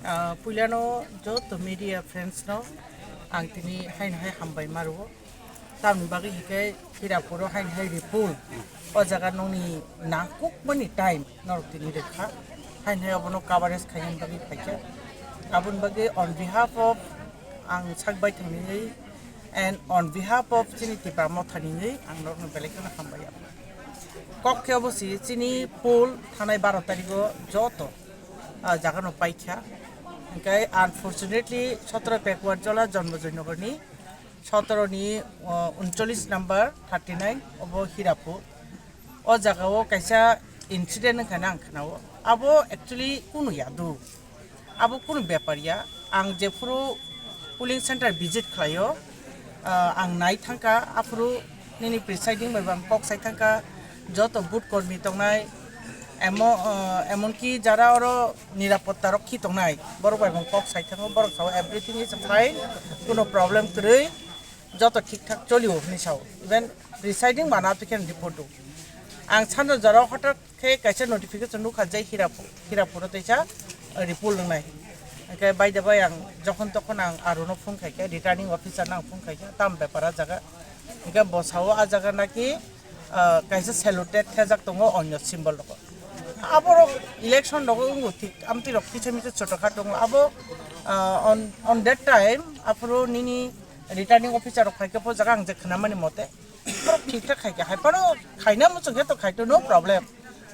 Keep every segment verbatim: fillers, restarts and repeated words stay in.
Ah, puilano joto media friends no ang tini haino hai hambai maruo. Tamni bagwi hinkhe Hirapuro haino hai Ripul o jaga nokni nangkukmani time norok tini rwkha. Haino hai obono coverage khaina bagwi phaikha. Aboni bagwi on behalf of ang sak baithangni and on behalf of chini Tipra Mothani ang norokno belai kheno hambai. Kok khe obo si chini poll thanai baro tarigo joto ah, jaga no paikha. Hinkhe unfortunately sotoro Pekuarjola Jonmojoi Nogor ni sotoro ni, oh, uncholish number thirty nine obo Hirapur. O jaga o kaisa incident wngkha na ang khwnao. Abo actually kunu ya do. Abo kunu bepar ya. Ang jephuru polling center visit khlaio, ah, ang nai thangkha, aphuru nini presiding bai bo ang kok sai thangkha, joto booth kormi tongnai, emo-, ah, emonki jara oro nirapotta rokhi tongnai, borok bai bo ang kok sai thango, borok sao everything is fine, kuno problem kwrwi, joto thik thak cholio hinwi sao, even presiding bana apikhe report do. Ang sando jora hotok khe kaisa notification nukha je Hirapur, Hirapuro teisa report wngnai. Hingke by the way ang jokhon tokhon ang arono phone khaikha, returning officer no ang phone khaikha, tam bepar a jaga. Hingke bo sao a jaga naki, ah, kaisa saluted thejak tongo onyo symbol rogo. Aborok election rogo wngo thik, amtwi rok kisa misa choto kha tongo. Abo, ah, on, on that time aphuru nini returning officer rok khaikhe bo jaga ang je khwnamani mote. Borok thik thak khai kha, hai phano khaina muchung khe to khai to, no problem.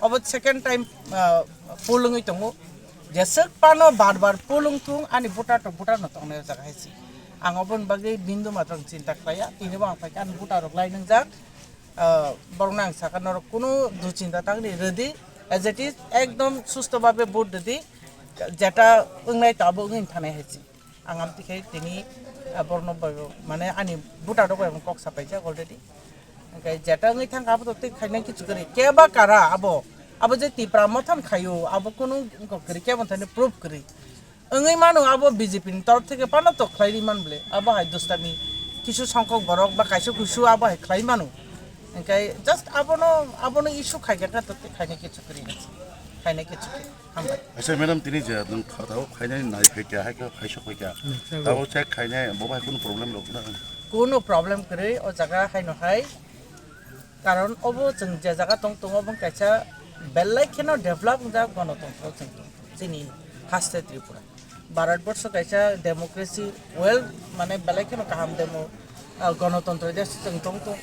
Obo second time, ah, poll wngwi tongo. Jeswk phano bar bar poll wng thung, ani voter to voter no tongnai o jaga hai se. Ang oboni bagwi bindu matwng chinta khlaiya, tini bo ang phai kha, ani voter rok lai nwngjak. Ah, borok no ang sakha, norok kunu duchinta tangni rwdi, as it is, ekdom susto bhabe vote rwdi, jeta wngnai to abo wngwi thanai hai se. Ang amtwi khe tini, ah, borokno bai bo, mane ani voter rok bai bo kok sapaijak already. Hingke jeta wngwi thangkha abo to tei khainai kichu kwrwi. Keba kara abo, abo je Tipra Motha khaio, abo kunu wngkok kwrwi, kebo thani proof kwrwi. Wngwi mano abo B J P ni torof theke phano to khlai ri man ble. Abo hai dustami kisu songkok borok ba kaisa kuisu abo hai khlai mano. Hingke just abono, abono issue khaikha khe to tei khainai kichu kwrwi hai. Khainai kichu kwrwi. Hambai. Acha madam, tini je nwng khatao khainani nai phaikha, hai khe khaisok phaikha. Hmm, sir. Tabo check khainai, bo bai kunu problem rok na? Kunu problem kwrwi o jaga haino hai. Karon obo chwng je jaga tong tongo, obo kaisa belai kheno develop wngjak gonotontro chwng tong, chini haste Tripura. Bharat borsho kaisa democracy well, mane belai kheno kaham demo, ah, gonotontro desh chwng tong tong.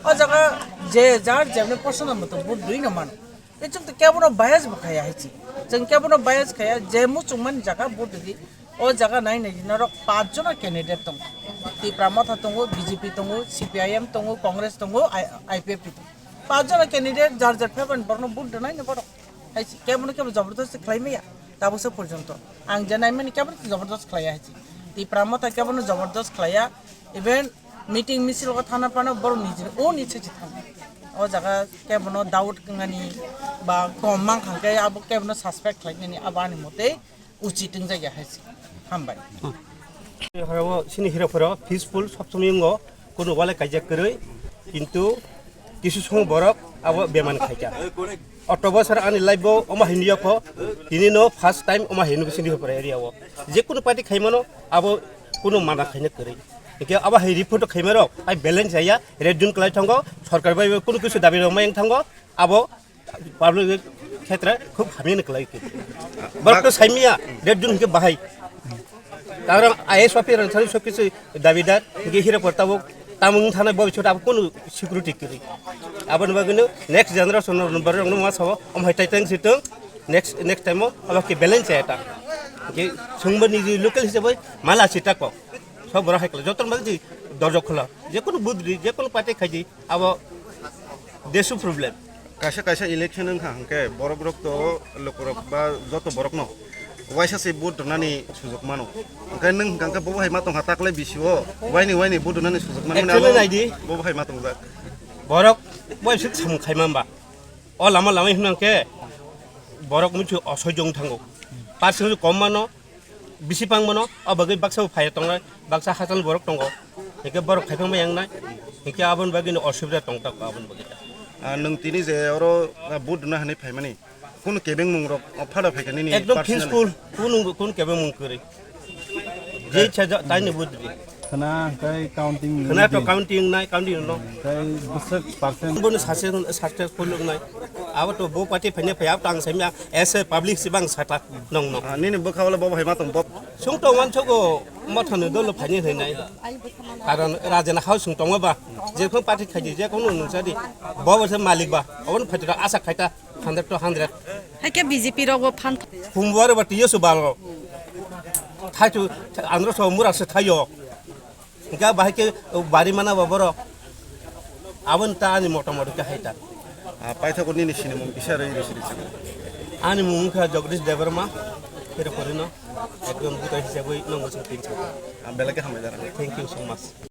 O jaga je jar jemne posono moto vote rwi no mano. Tei chwng to kebono bias bo khaya hai se. Chwng kebono bias khaya, je muchungmani jaga vote rwdi, o jaga nai nai norok panch jona candidate tongo. Tipra Motha tongo, B J P tongo, C P I M tongo, Congress tongo, I-, I P F T tongo. Panch jona candidate jar jar favour ni borokno vote rwnai ni borok. Hai se, kebono kebo jabardasti khlai maya, tabuksa porjonto. Ang je naimani kebono jabardast khlaiya hai se. Tipra Motha kebono jabardast khlaiya, even meeting misil o thana phano borok nijini o ni se se thang. O jaga kebono doubt wngani ba kom mankha khe abo kebono suspect khlainani abo ani mote uchit wngjakya hai se. Hambai. Horo sini hero phoro peaceful sob somoi wngo, kono wale kaijak kwrwi, kintu kisu song borok abo beman khaikha. October sar ani life bo omo hai niyakho, tini no first time omo hai nugwi sini hopra area o. Je kunu party khaimano abo kunu mana khaina kwrwi. Hingke abo hai report khaimarok ai balance jaya, red zone kwlai thango, sorkar bai kunu kisu dabi rok mayang thango, abo public khetre khub hamya kwlai. Borok to saimya, red zone hingke bahai. Karon I A S officer rok thani sob kisu dabidar, hingke hire por tabuk tamung thanai bo bichot abo kunu security kwrwi. Aboni bagwino next generation rok rok ma sabo, om hai tai tang sitong, next, next time o abo ke balance eta. Hingke sungbo niji local hisabai mala sita ko. Sob borok hai kwlai, joto bagwi dorjak khula. Je kunu budri, je kunu party khaidi, abo desu problem. Kaisa kaisa election wngkha hwnkhe borok rok to lukurok ba joto borok no waisa se vote rwnani sujok mano. Hwnkhe nwng hwnkha hwnkhe bobo hai ma tongkha taklai bisio waini waini vote rwnani sujok mano. Actually naidi. Bobo hai ma tongjak. Borok bai sik samung khaima hwnba. O lama lama hwnna hwnkhe borok muitu osoijong thango. Percentage kom mano, bisi pang mano, o bagwi baksa bo phaiya tongnai, baksa hachal borok tongo. Hingke borok khaipang bai yangnai, hingke aboni bagwi no osubida tong tako aboni bagwi. Ah, nwng tini je oro, ah, vote rwna hinwi phaimani, kunu kebengmung rok, oh, phada phaikha nini ekdom personally? Peaceful, kunu, kunu kebengmung kwrwi. Je ichha ja-, taini vote rwi. Khna hwnkhe counting Khna to di. Counting nai, counting no. Tei bwswk percent. Bono sase successful wngnai. Abo to bo party phaina phai, abo to ang saimya, as a public sibang sata nongno. Ah, nini bwkha o le bo hai ma tong, bo. Sung to wansogo, mothani dolo phaini hwnwi nai. Karon rajana house sung tongo ba, je khon party khaidi, je khon nungsadi, bo bo se malik ba, obon phaitira asa khaita, hundred to hundred. Hai khe B J P rok bo phan. Kumbar ba tiyo su balo. Thaitu, andro so mura se thayo. Hingke bahai khe bari mana ba borok. Aboni ta ani motamoti khe hai ta. Ah, paithago nini sinimung kisa rwi rwi siri siri. Ani mung wngkha Jagdish Debbarma, Tirupuri no. Ekjon buta hisabwi nongo chwng tin chwng. Ah, belai khe hambai jara. Thank you so much.